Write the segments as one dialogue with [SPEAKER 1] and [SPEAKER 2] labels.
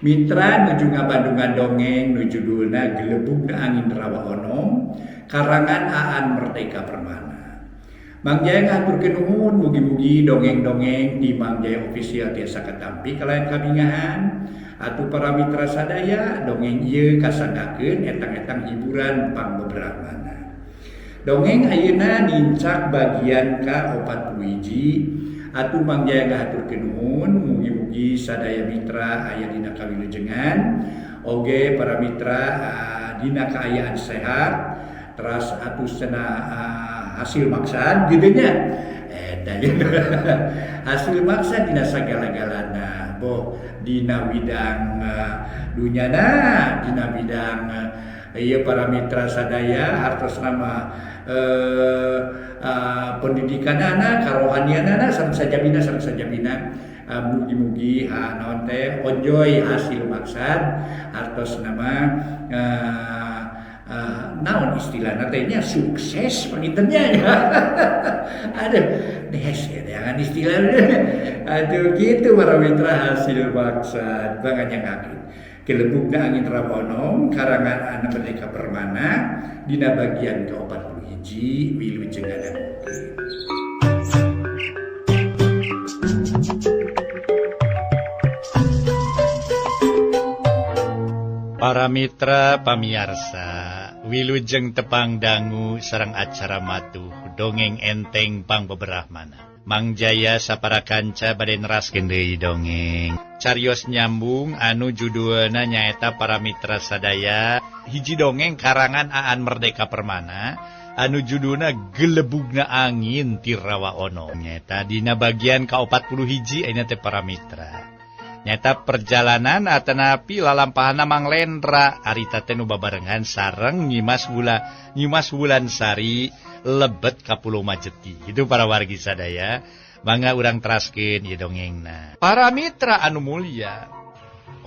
[SPEAKER 1] Mitra nuju ngabandungan dongeng nu judulna Gelebugna Angin Rawa Onom karangan Aan Merdeka Permana. Mang Jaya ngahaturkeun nuhun, mugi-mugi dongeng-dongeng di Mang Jaya Official tiasa katampi kalayan kabingahan. Atuh para mitra sadaya, dongeng ieu kasanggakeun etang-etang hiburan pangbeberahmana. Dongeng ayeuna nincak bagian ka 41. Atuh Mang Jaya ngahaturkeun nuhun, mugi-mugi sadaya mitra aya dina kawilujengan, oge para mitra dina kaayaan sehat, teras atuh cenah hasil maksad gitu nya. Eta gitu. Hasil maksad dina sagala-galana, boh dina bidang dunyana, dina bidang ieu para mitra sadaya hartos nama pendidikanana, karohanianana, sareng sajabina sareng sajabina. Mugi-mugi naon teh onjoy hasil maksad hartos nama naon istilahna teh nya sukses pangintennya ya. Aduh, hese jangan istilah. Aduh, gitu para mitra hasil maksad banget yang akhir. Gelebugna Angin Rawa Onom karangan Aan Merdeka Permana dina bagian ke-41, wilujeng ngadangukeun.
[SPEAKER 2] Para mitra pamiarsa, wilujeng tepang dangu sareng acara matuh dongeng enteng pangbeberahmana. Mang Jaya sapara kanca bade neraskeun deui dongeng. Carios nyambung anu judulna nyaeta para mitra sadaya, hiji dongeng karangan Aan Merdeka Permana anu judulna Gelebugna Angin ti Rawa Onom. Nyaeta dina bagian ka-41 ayeuna teh para mitra. Nyata perjalanan atanapi lalampahana Mang Lendra harita teh nu babarengan sareng Nyimas Nyimas Wulansari lebet ka Pulau Majeti. Itu para wargi sadaya, mangga urang teraskeun ieu dongengna. Para mitra anu mulia,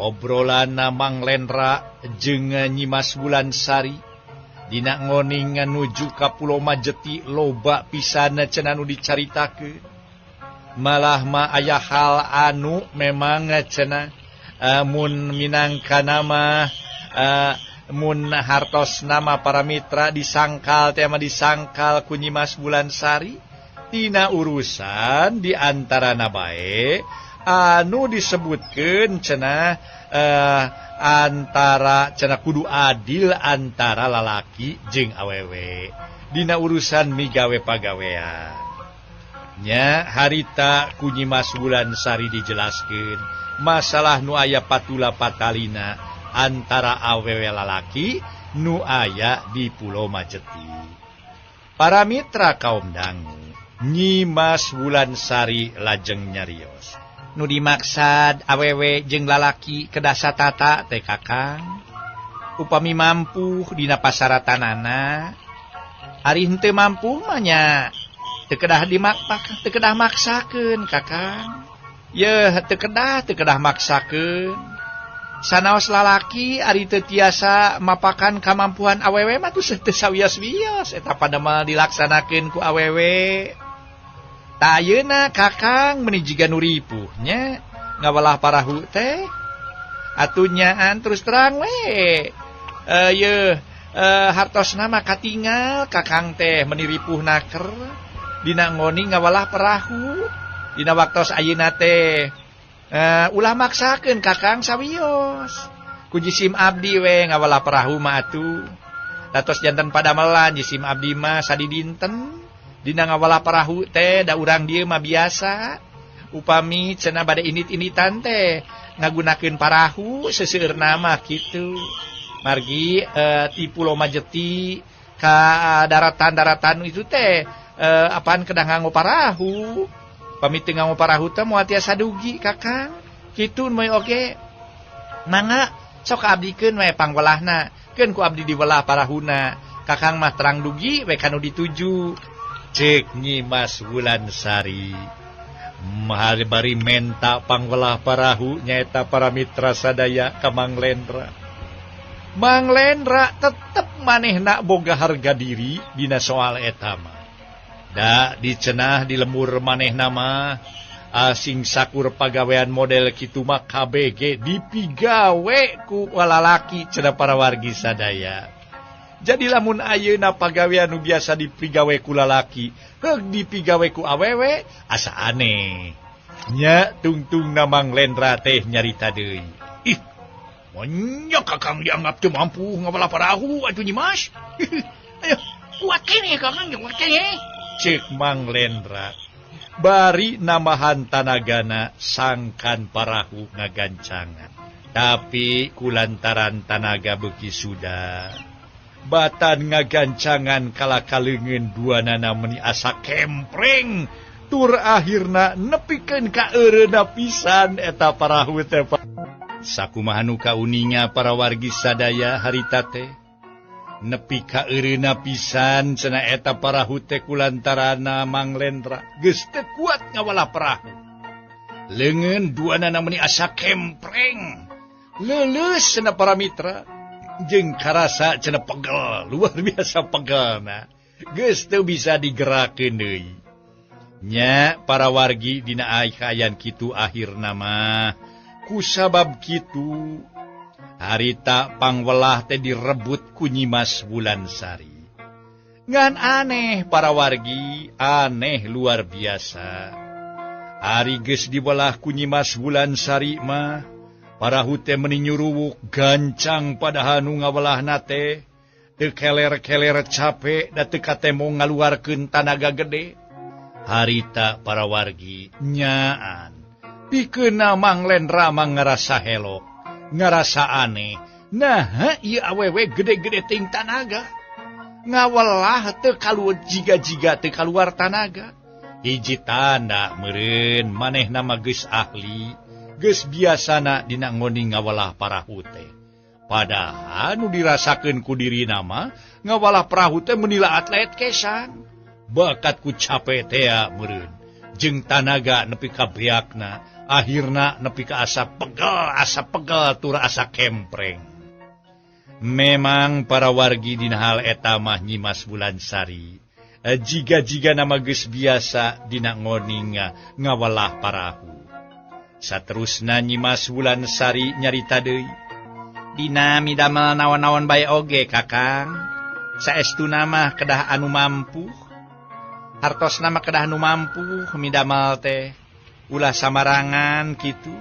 [SPEAKER 2] obrolanna Mang Lendra jeung Nyimas Wulansari dina ngoning nuju ka Pulau Majeti loba pisan cenah nu dicaritakeun. Malah ma aya hal anu memang cenah mun minangka nama mun hartos nama para mitra disangkal teh mah disangkal ku Nyimas Wulansari tina urusan di antarana bae anu disebutkeun cenah antara cenah kudu adil antara lalaki jeung awewe dina urusan migawe pagawean. Nya harita ku Nyimas Wulansari dijelaskeun masalah nu aya patula patalina antara awewe lalaki nu aya di Pulau Majeti. Para mitra kaum dangu, Nyimas Wulansari lajeng nyarios. Nu dimaksad awewe jeung lalaki kedah satata teh Kakang. Upami mampu dina pasaratanana, ari henteu mampu mah nya teu kedah dimakpak, teu kedah maksakeun Kakang. Yeuh, teu kedah maksakeun. Sanaos lalaki ari teu tiasa mapakan kamampuan awewe mah teu sawios-wios eta padamel dilaksanakeun ku awewe. Tah ayeuna Kakang meuni jiga nu ripuh nya ngawalah parahu teh. Atuh nyaan terus terang we. Yeuh, hartosna mah katingal Kakang teh meuni ripuh naker. Dina ngoni ngawalah perahu dina waktos ayeuna teh ulah maksakeun Kakang sawios ku jisim abdi we ngawalah perahu mah atuh datos janten padamelan jisim abdi mah sadidinten dina ngawalah perahu teh da urang dieu mah biasa upami cenah bade init-initan teh ngagunakeun parahu seseueurna mah kitu margi ti Pulau Majeti ka daratan-daratan itu teh apaan kedah nganggo parahu pamit teu nganggo parahu teh moal tiasa dugi Kakang kitu moy oge mangga sok abdikeun we pangwelahna keun ku abdi diwelah parahuna Kakang mah terang dugi we kanu dituju. Cek Nyimas Wulansari mahal bari menta pangwelah parahu nyaeta para mitra sadaya ka Mang Lendra. Mang Lendra tetep manehna boga harga diri dina soal eta mah. Da dicenah di lemur maneh nama Asing sakur pagawean model kitu mah KBG dipigawe ku lalaki cenah para wargi sadaya. Jadi lamun ayeuna pagawean nu biasa dipigawe ku lalaki heug dipigawe ku awewe asa aneh. Nya tungtung Mang Lendra teh nyarita deui. Ih, monyok Kakang dianggap teu mampu ngawalah parahu atuh Nyimas. Ayo, kuat keneh Kakang, kuat keneh. Cek Mang Lendra. Bari nambahan tanagana sangkan parahu ngagancangan. Tapi kulantaran tanaga beuki sudah batan ngagancangan kala kaleungeun duanana meni asa kempreng tur akhirna nepikeun ka eureuna pisan eta parahu teh. Sakumaha nu kauninga para wargi sadaya harita teh nepi ka eureuna pisan cenah eta parahu teh kulantarana Mang Lendra geus teu kuat ngawalah parahu. Leungeun duanana meni asa kempreng. Leuleus cenah para mitra jeung karasa cenah pegel, luar biasa pegelna. Geus teu bisa digerakkeun deui. Nya para wargi dina kaayaan kitu akhirna mah kusabab kitu harita pangwelah teh direbut ku Nyimas Wulansari. Ngan aneh para wargi, aneh luar biasa. Ari geus dibelah ku Nyimas Wulansari mah parahu teh meni nyuruwuk gancang padahal nu ngawelahna teh teu keler-keler capek da teu katemo ngaluarkeun tanaga gede. Harita para wargi nyaan pikeunna Mang Lendra mah ngarasa helok, ngarasa aneh. Nah, ieu awewe gede-gede ting tanaga. Ngawelah teu kaluar jiga-jiga teu kaluar tanaga. Hiji tanda meureun manehna mah geus ahli, geus biasana dina ngoni ngawelah parahu teh. Padahal nu dirasakeun ku dirina mah ngawalah parahu teh meni atlet kesan. Bakat ku capek tea meureun. Jeung tanaga nepi ka beakna, akhirna nepi ka asa pegel tur asa kempreng. Memang para wargi dina hal eta mah Nyimas Wulansari jiga-jiga nama geus biasa dina ngoninga ngawalah parahu. Saterusna Nyimas Wulansari nyarita deui. Dina midamel naon-naon bae oge Kakang. Saestuna mah kedah anu mampu. Hartosna mah kedah anu mampu midamel teh. Ulah samarangan kitu.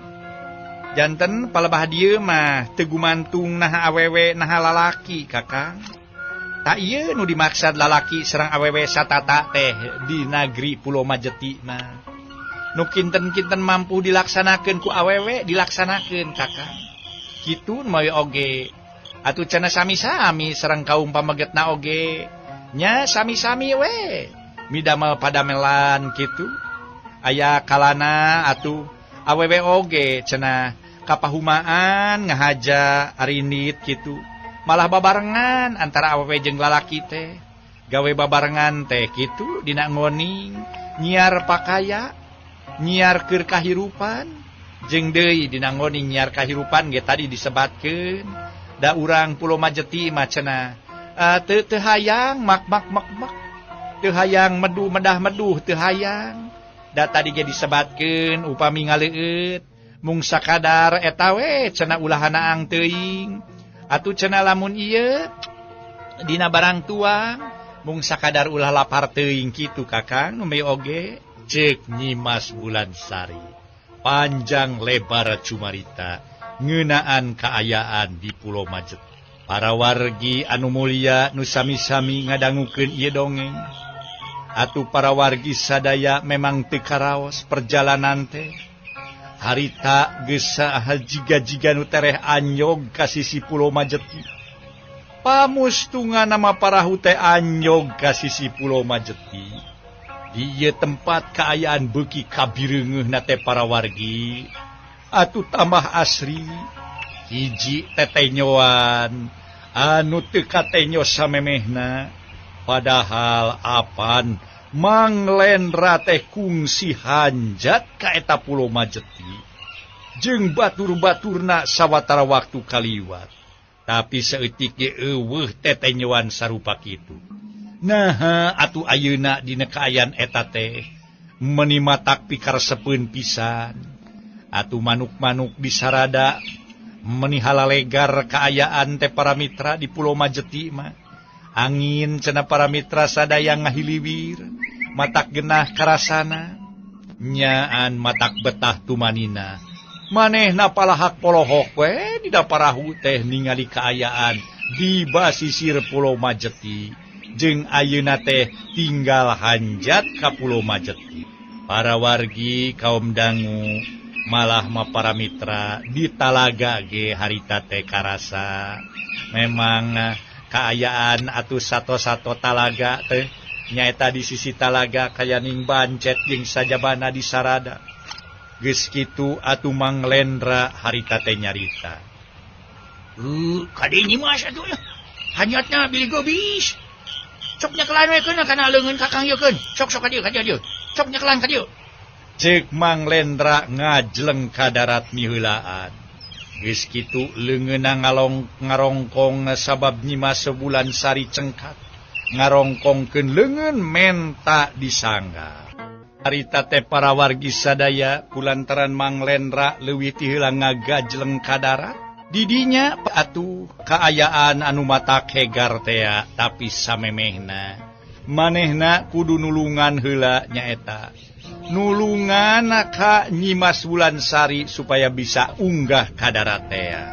[SPEAKER 2] Janten palebah dieu mah teu gumantung naha awewe naha lalaki Kakang. Tak ieu nu dimaksad lalaki sareng awewe satata teh di nagri Pulau Majeti mah. Nu kinten-kinten mampu dilaksanakeun ku awewe dilaksanakeun Kakang. Kitu moy oge. Atuh cenah sami-sami sareng kaum pamegetna oge. Nya sami-sami we. Midamel padamelan kitu. Aya kalana atuh awewe oge cenah kapahumaan ngahaja arindit kitu. Malah babarengan antara awewe jeung lalaki teh. Gawe babarengan teh kitu dina ngoning nyiar pakaya, nyiar keur kahirupan, jeung deui dina ngoning nyiar kahirupan ge tadi disebatkeun. Da urang Pulau Majeti mah cenah teu teu hayang mak mak mak mak. Teu hayang meduh medah meduh teu hayang. Da tadi ge disebatkeun upami ngaleueut mung sakadar eta we cenah ulah hanaang teuing. Atuh cenah lamun ieu dina barang tuang mung sakadar ulah lapar teuing kitu Kakang nu oge. Ceuk Nyimas Wulansari panjang lebar cumarita ngeunaan kaayaan di Pulau Majeti. Para wargi anu mulia nu sami-sami ngadangukeun ieu dongeng. Atuh para wargi sadaya memang teu karaos perjalanan teh. Harita geus saha jiga-jiga nu tereh anjog ka sisi Pulau Majeti. Pamustungan nama parahu teh anjog ka sisi Pulau Majeti. Di ieu tempat kaayaan beuki kabireungeuhna teh para wargi. Atuh tambah asri hiji tetenyoan anu teu katenyo samemehna. Padahal apan Mang Lendra teh kungsi hanjat ka eta Pulau Majeti jeung batur-baturna sawatara waktu kaliwat. Tapi saeutik ge eueuh tetenyoan sarupa kitu. Nah, atuh ayeuna dina kaayaan eta teh Meni matak pikaresepeun pisan. Atuh manuk-manuk disarada meni halalegar kaayaan teh para mitra di Pulau Majeti mah. Angin cenah para mitra sadaya ngahiliwir, matak genah karasana, nyaan matak betah tumanina. Manehna palahak polohok we dina parahu teh ningali kaayaan di basisir Pulau Majeti. Jeung ayeuna teh tinggal hanjat ka Pulau Majeti. Para wargi kaum dangu malah mah para mitra di talaga ge harita teh karasa. Memang kaayaan atuh sato-sato talaga teh nyaeta di sisi talaga kayaning bancet jeung sajabana di sarada. Geus kitu atuh Mang Lendra harita teh nyarita.
[SPEAKER 3] Kade Nyimas atuh hanyatna bilih gobis. Sok nyekelan we keun kana leungeun Kakang ieu keun. Sok sok ka dieu ka dieu. Sok nyekelan ka dieu.
[SPEAKER 2] Ceuk Mang Lendra ngajleng ka darat miheulaan. Geus kitu leungeunna ngarongkong sabab Nyimas Wulansari cengkat. Ngarongkongkeun leungeun menta disangga. Harita teh para wargi sadaya kulantaran Mang Lendra leuwih ti heula ngagajleng ka darat. Didinya atuh kaayaan anu matak hegar tea tapi samemehna manehna kudu nulungan heula nyaeta. Nulungan ka Nyimas Wulansari supaya bisa unggah ka darat tea.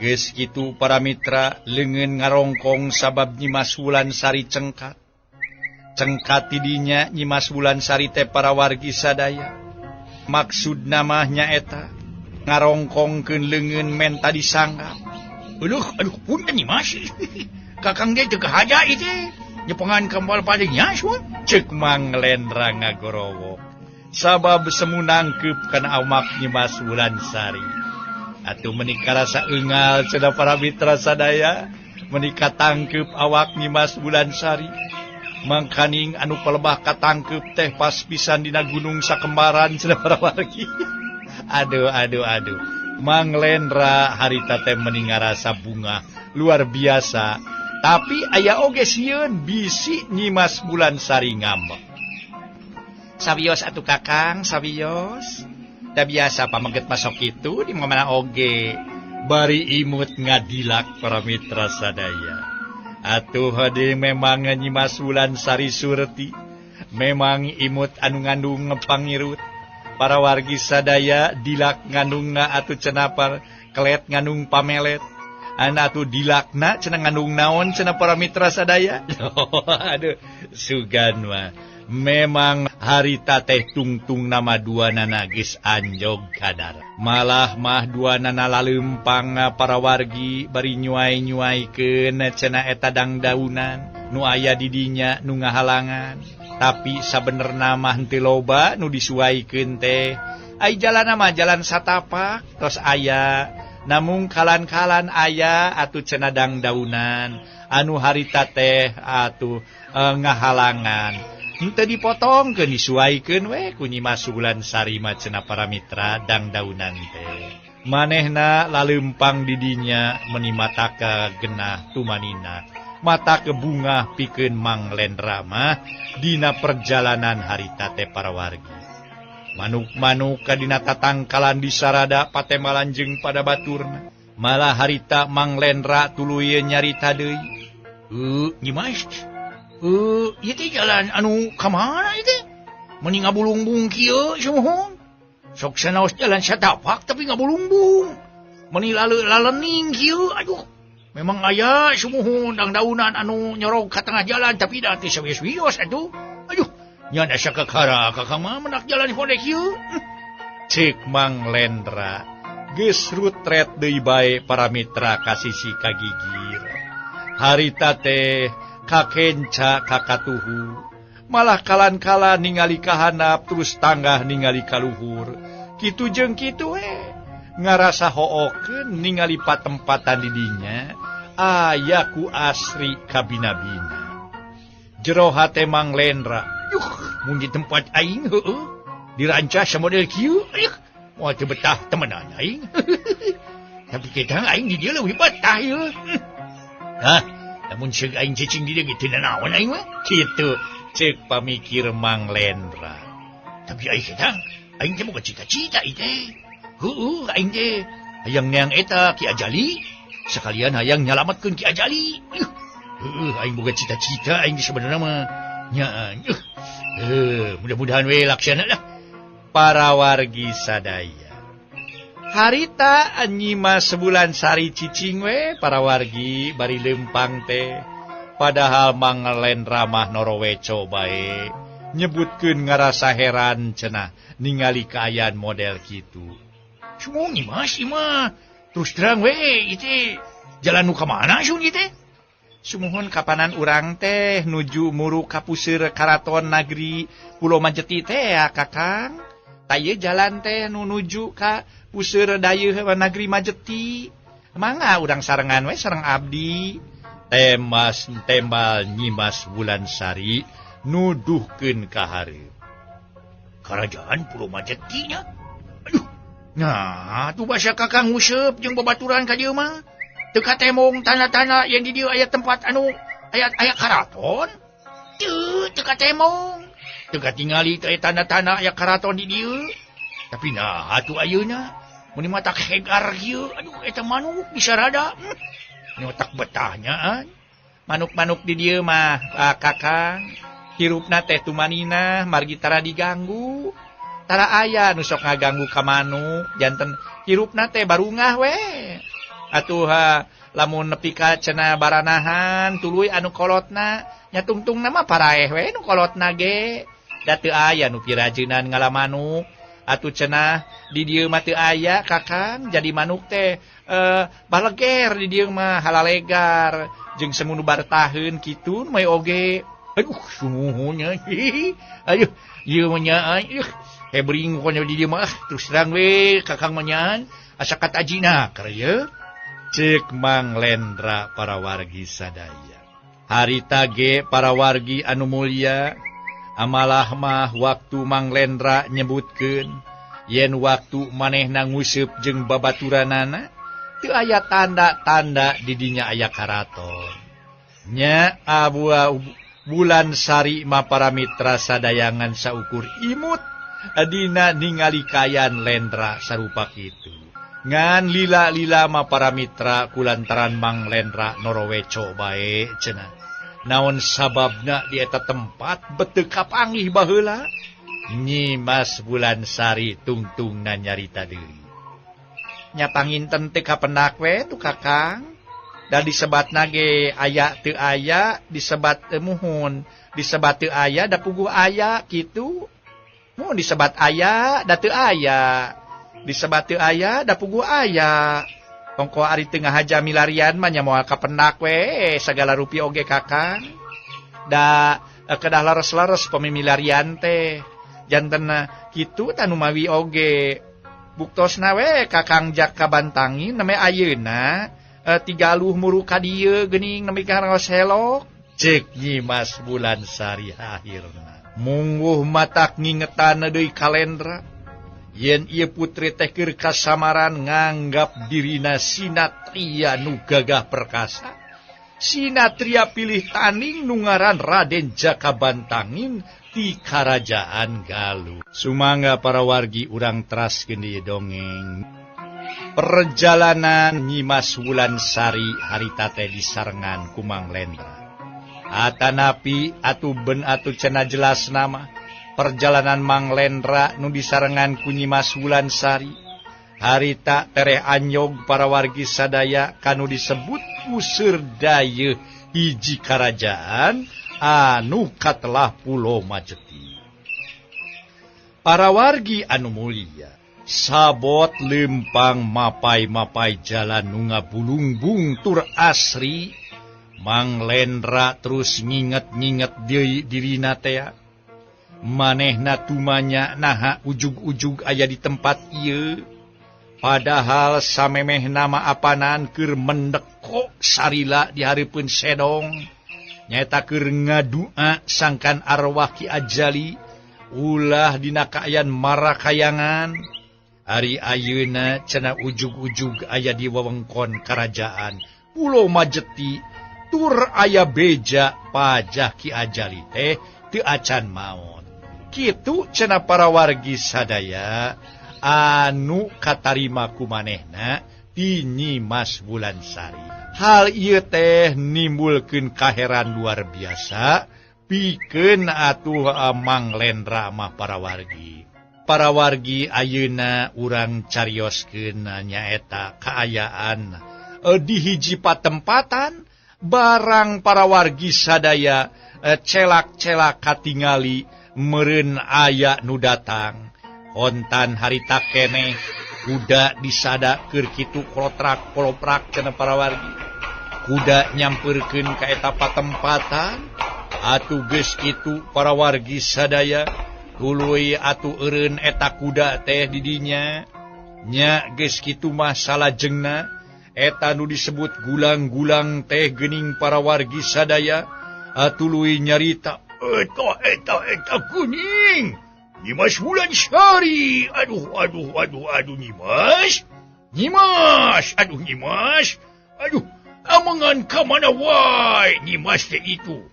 [SPEAKER 2] Geus kitu para mitra leungeun ngarongkong sabab Nyimas Wulansari cengkat. Cengkat tidinya Nyimas Wulansari teh para wargi sadaya. Maksudna mah nyaeta ngarongkongkeun leungeun menta disangga.
[SPEAKER 3] Aduh, aduh punten Nyimas. Kakang ge teu kahaja ieu teh. Nyepengan kembal palingnya sun.
[SPEAKER 2] Ceuk Mang Lendra ngagorowok. Sabab semu nangkeup kana awak Nyimas Wulansari. Atuh meuni karasa eungal cenah para mitra sadaya, meuni katangkeup awak Nyimas Wulansari. Mangkaning anu palebah katangkeup teh pas pisan dina gunung sakembaran cenah para wargi. Aduh aduh aduh. Mang Lendra harita teh meuni ngarasa bunga luar biasa. Tapi aya oge sieun bisi Nyimas Wulansari ngambek. Sawios atuh Kakang, sawios. Da biasa pameget masok kitu di mana oge. Bari imut ngadilak para mitra sadaya. Atuh hade memang Nyimas Wulansari surti. Memang imut anu ngandung pangirut. Para wargi sadaya dilak ngandungna atuh cenapar, kelet ngandung pamelet. Ana atuh dilakna cenah ngandung naon cenah para mitra sadaya. Aduh, sugan mah. Memang harita teh tungtung nama dua nana geus anjog kadar. Malah mah dua nana laleumpang para wargi bari nyuai-nyuaikeun cenah eta dangdaunan nu aya di dinya nu ngahalangan. Tapi sabenerna mah henteu loba nu disuaikeun teh. Ai jalanna mah jalan satapak tos aya. Namung kalan-kalan aya atuh cenah dangdaunan anu harita teh atuh ngahalangan. Henteu dipotongkeun disuaikeun we ku Nyimas Wulansari mah cenah para mitra dangdaunan teh. Manehna laleumpang di dinya meuni mataka genah tumanina. Mata kebungah pikeun Mang Lendra mah dina perjalanan harita teh para wargi. Manuk-manuk kadina tatangkalan disarada patemalan jeung pada baturna. Malah harita Mang Lendra tuluy nyarita deui.
[SPEAKER 3] Nyimas. Ieu teh jalan anu ka mana ieu teh? Meuni ngabulungbung kieu sumuhun. Sok sanaos jalan satapak tapi ngabulungbung. Meuni lalening kieu aduh. Memang aya sumuhun dangdaunan anu nyorog ka tengah jalan tapi da teh sawios-wios atuh. Aduh, nyan asa kakara kakang mah menak jalan hode kieu.
[SPEAKER 2] Ceuk Mang Lendra geus rutret deui bae para mitra ka sisi kagigir. Harita teh kakenca kakatuhu. Malah kalan-kalan ningali kahanap terus tanggah ningali kaluhur. Kitu jeung kitu we. Ngarasa hookeun ningali patempatan di dinya aya ku asri kabina-bina. Jero hate Mang Lendra,
[SPEAKER 3] yuh, mun di tempat aing heueuh dirancah samodel kieu, ayuh, moal teu betah temenan aing. Tapi kita aing di dieu leuwih betah ieu. Hah, lamun seug aing cicing di dieu ge teu nanaon aing mah.
[SPEAKER 2] Kitu ceuk pamikir Mang Lendra.
[SPEAKER 3] Tapi ai kita aing teh boga cita-cita ieu teh. Heueuh aing teh hayang neang eta Ki Ajali, sekalian hayang nyalametkeun Ki Ajali. Heueuh aing boga cita-cita aing sebenarnya mah nya. Mudah-mudahan we laksana lah.
[SPEAKER 2] Para wargi sadaya. Harita Nyimas Wulan Sari cicing we para wargi bari lempang teh. Padahal Mang Lendra mah noroweco bae. Nyebutkeun ngarasa heran cenah ningali kaayaan model kitu.
[SPEAKER 3] Sumung Nyimas ieu mah. Terus terang we ieu teh jalan nu ka mana sun ieu teh?
[SPEAKER 2] Sumuhun kapanan urang teh nuju muru ka puseur karaton nagri Pulo Majeti teh ya Kakang. Tah ieu jalan teh nu nuju ka puseur dayeuh nagri Majeti. Mangga urang sarengan we sareng abdi. Temas tembal Nyimas Wulan Sari nuduhkeun ka hareup.
[SPEAKER 3] Kerajaan Pulo Majeti nya. Aduh. Nah, tuh basa Kakang nguseup jeung babaturan ka dieu mah. Teu katemong tanda-tanda yang di dieu aya tempat anu aya karaton. Teu katemong. Teu katingali teh tanda-tanda aya karaton di dieu. Tapi nah atuh ayeuna mun matak hegar kieu, aduh eta manuk bisa rada. Nyotak betahnya an.
[SPEAKER 2] Manuk-manuk di dieu mah Kakang hirupna teh tumanina margi tara diganggu. Tara aya nu sok ngaganggu ka manuk, janten hirupna teh barungah we. Atuh lamun nepi ka cenah baranahan tuluy anu kolotna nya tungtungna mah paraeh we nu kolotna ge. Da teu aya nu pirajeunan ngalamanuk. Atuh cenah di dieu mah teu aya Kakang, jadi manuk teh baleger di dieu mah halalegar jeung semunu bartaheun kitu mah oge.
[SPEAKER 3] Aduh sumuhunnya. Aduh ieu mah nya hebring pokona di dieu mah. Terus terang we Kakang mah nyaan asa katajina keur ieu.
[SPEAKER 2] Cek Mang Lendra para wargi sadaya. Harita ge para wargi anu mulia, amalah mah waktu Mang Lendra nyebutkeun yen waktu manehna nguseup jeung babaturanana teu aya tanda-tanda di dinya aya karaton. Nya abua Wulan Sari mah para mitra sadayangan saukur imut dina ningali kayan Lendra sarupa kitu. Ngan lila-lila mah para mitra kulantaran Mang Lendra noroweco bae cenah. Naon sababna di eta tempat beteu kapanggih baheula? Nyimas Wulan Sari tungtungna nyarita deui. Nya panginten teu kapendak we tu Kakang. Da disebatna ge aya teu aya, disebat teu muhun, disebat teu aya da puguh aya kitu. Mun disebat aya da teu aya. Disebat teu aya da puguh aya. Tongko ari teu ngahaja milarian mah nya moal kapendak we sagala rupi oge Kakang. Da kedah leres-leres pemimilarian teh. Janten kitu tanu mawi oge. Buktosna we Kakang Jaka Bantangin name ayeuna tigaluh muru ka dieu geuning nepi ka raos helok. Cek Nyimas Wulan Sari akhirna. Mungguh matak ngingetan deui ka Lendra. Yen ieu putri teh keur kasamaran nganggap dirina sinatria nu gagah perkasa. Sinatria pilih taning nu ngaran Raden Jaka Bantangin ti Karajaan Galuh. Sumangga para wargi urang teraskeun ieu dongeng. Perjalanan Nyimas Wulan Sari harita teh disarengan ku Mang Lendra. Atanapi atuh ben atuh cenah jelas nama perjalanan Mang Lendra nu disarengan ku Nyimas Wulan Sari harita tereh anyog para wargi sadaya kanu disebut puseur dayeuh hiji karajaan anu katelah Pulo Majeti. Para wargi anu mulia, sabot lempang mapai-mapai jalan nu ngabulungbung tur asri, Mang Lendra terus nginget-nginget deui dirina teh. Manehna tumanya naha ujug-ujug aya di tempat ieu. Padahal samemeh nama apanan keur mendekok sarila di hareupeun sedong. Nyaeta keur ngadua sangkan arwah Ki Ajali ulah dina kaayaan marakayangan. Ari ayeuna cenah ujug-ujug aya di wewengkon karajaan Pulo Majeti tur aya beja pajah Ki Ajali teh teu acan maot. Kitu cenah para wargi sadaya anu katarima ku manehna ti Nyimas Wulansari. Hal ieu teh nimbulkeun kaheran luar biasa pikeun atuh Mang Lendra mah para wargi. Para wargi ayeuna urang carioskeun nyaeta kaayaan di hiji patempatan barang para wargi sadaya celak-celak katingali meureun aya nu datang. Kontan harita keneh kuda disada keur kitu kolotrak koloprak cenah para wargi. Kuda nyampeurkeun ka eta patempatan atuh geus kitu para wargi sadaya tuluy atuh eureun eta kuda teh di dinya. Nya geus kitu mah salajengna eta nu disebut gulang-gulang teh geuning para wargi sadaya tuluy nyarita
[SPEAKER 3] eta eta eta kuning Nyimas Wulansari. Aduh aduh aduh aduh Nyimas. Nyimas, aduh Nyimas. Aduh, amangan ka mana wae Nyimas teh itu.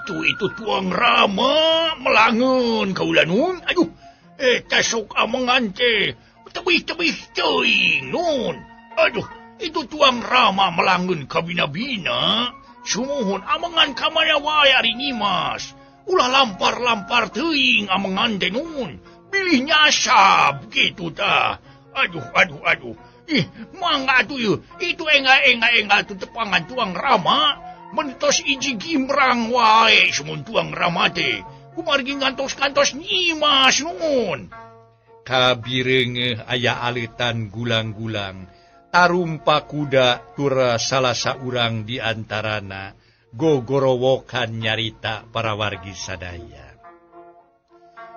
[SPEAKER 3] Itu tuang Rama melangun kaula nun. Aduh, eta sok amangan teh tebih-tebih teuing nun. Aduh, itu tuang Rama melangun kabina-bina. Sumuhun amangan ka mana wae ari Nyimas. Ulah lampar-lampar teuing amengan teh nun. Bilih nyasab kitu tah. Aduh aduh aduh. Ih, mangga atuh ieu. Itu enga-enga tu tepangan tuang Rama. Mentos iji gimrang wae sumun tuang Rama teh. Kumargi ngantos-kantos Nyimas nun.
[SPEAKER 2] Kabireungeuh aya aleutan gulang-gulang. Tarumpa kuda tur salah saurang di antarana gogorowokan nyarita para wargi sadaya.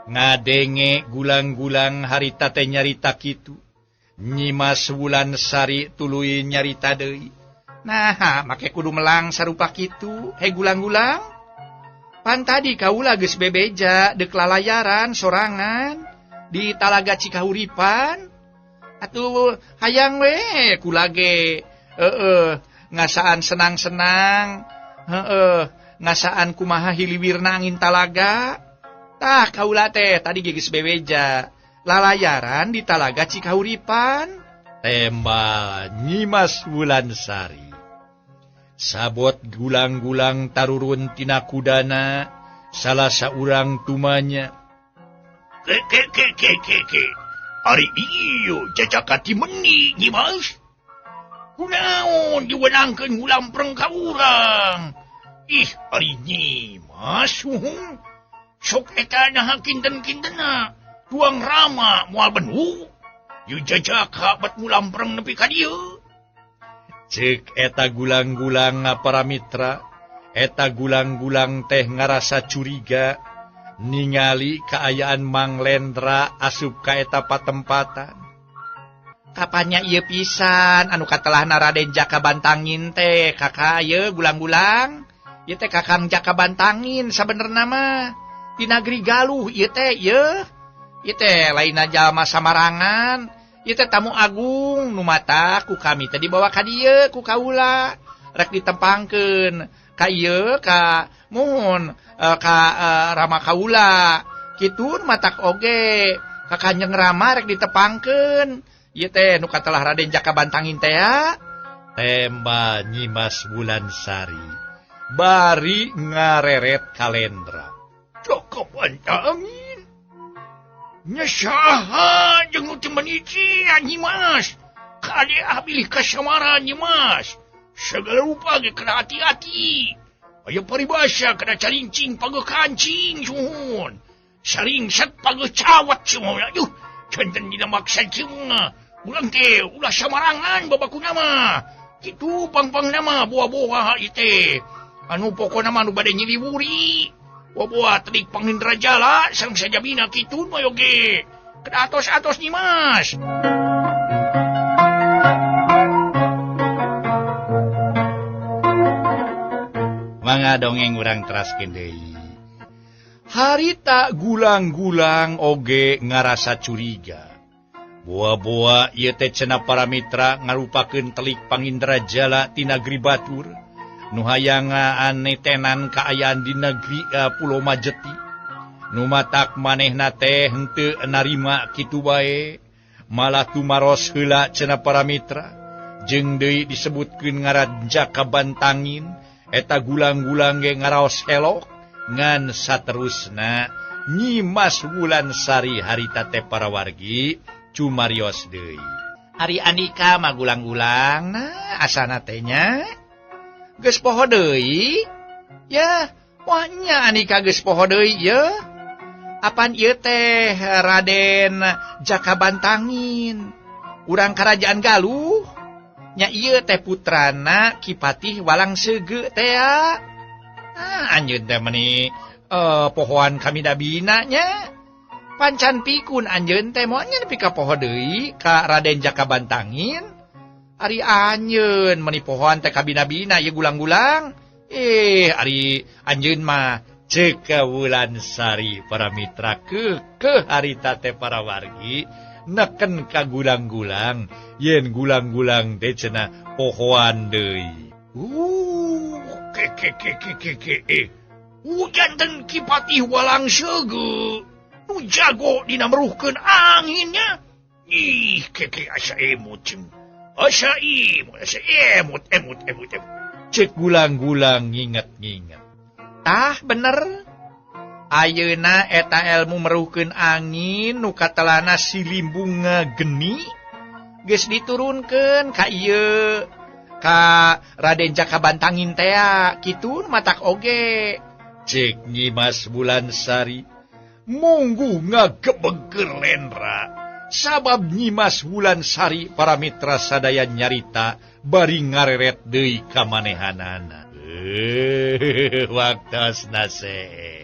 [SPEAKER 2] Ngadenge gulang-gulang harita teh nyarita kitu. Nyimas Wulansari tuluy nyarita deui. Nah, make kudu melang sarupa kitu, he gulang-gulang. Pan tadi kaula geus bebeja deuk lalayaran sorangan di Talaga Cikahuripan. Atuh hayang we kula ge heueuh ngasaan senang-senang. Heeh, ngasaan kumaha hiliwirna angin talaga. Tah kaula teh tadi geus bebeja lalayaran di Talaga Cikahuripan. Tembal Nyimas Wulansari. Sabot gulang-gulang tarurun tina kudana, salah saurang tumanya.
[SPEAKER 3] Ke ke ke ke ke ke. Ari ieu jajaka ti meni Nyimas. Kunaon diwenangkeun ngulampreng ka urang. Ih, ari Nyimas uhung. Sok eta naha kinten-kintena. Tuang Rama moal benu. Ieu jajaka bat ngulampreng nepi ka dieu.
[SPEAKER 2] Ceuk eta gulang-gulang para mitra, eta gulang-gulang teh ngarasa curiga ningali kaayaan Mang Lendra asup ka eta patempatan. Kapannya ieu pisan anu katelahna Raden Jaka Bantangin teh kakak ieu gulang-gulang. Ieu teh Kakang Jaka Bantangin sabenerna mah di Nagri Galuh ieu teh ieu. Ieu teh lainna jalma samarangan. Ieu teh tamu agung nu mata ku kami teh dibawa ka dieu ku kaula rek ditempangkeun ka ieu ka muhun ka Rama kaula. Kitu matak oge ka Kanjeng Rama rek ditepangkeun. Ieu teh nu katelah Raden Jaka Bantangin teh ya. Tembal Nyimas Wulansari bari ngareret kalendra.
[SPEAKER 3] Jaka Bantangin nyesaha jeung nu teu meniji Nyimas. Kade ah bilih kasamaran Nyimas. Segala rupa ge kena hati-hati. Aya paribasa kena carincing pageuh kancing suhun. Saringset pageuh cawat suhun. Aduh, centen dina maksa kieu mah. Urang teh ulah samarangan babakuna mah. Kitu pang-pang nama buah-buah ieu teh. Anu pokona mah nu bade nyiliwuri. Buah-buah terik Panglindra Jala sareng sajabina kitu mah oge. Kena atos-atos Nyimas.
[SPEAKER 2] Mangga dongeng urang teraskeun deui. Harita gulang-gulang oge ngarasa curiga. Boa-boa ieu teh cenah para mitra ngarupakeun telik Pangindra Jala ti Nagri Batur. Nu hayang anetenan kaayaan di negeri Pulau Majeti. Nu matak manehna teh henteu narima kitu bae, malah tumaros heula cenah para mitra. Jeung deui disebutkeun ngaran Jaka Bantangin, eta gulang-gulang ge ngaraos elok ngan saterusna Nyimas Wulansari harita teh para wargi cumarios deui. Ari Andika mah gulang-gulang nah asana teh nya geus poho deui ya, wah nya Andika geus poho deui ye. Apan ieu teh Raden Jaka Bantangin urang kerajaan Galuh nya, ieu teh putrana Ki Patih Walang Sege teh. Ah, anjeun teh meni pohoan kami dabina nya, pancan pikun anjeun teh, moal nya nepi ka poho deui ka Raden Jaka Bantangin. Ari anjeun meni pohoan teh kabina-bina ieu gulang-gulang. Eh, ari anjeun mah, ceuk Wulansari para mitra, kekeh harita teh para wargi neken ka gulang-gulang yen gulang-gulang teh cenah pohoan deui.
[SPEAKER 3] Ke ke ke ke ke ke eh. Janten Ki Patih Walang Sege nu jago dina meruhkeun anginnya. Ih, keke asa emut cing. Asa imut, asa emut, emut, emut, emut.
[SPEAKER 2] Cek gulang-gulang nginget-nginget.
[SPEAKER 1] Tah bener. Ayeuna eta elmu meruhkeun angin nu katelana Silimbung geni geus diturunkeun ka ieu, ka Raden Jaka Bantangin tea kitu matak oge.
[SPEAKER 2] Cek Nyimas Wulansari munggu ngagebeger lendra sabab Nyimas Wulansari para mitra sadaya nyarita bari ngareret deui ka manehanana. Waktosna se.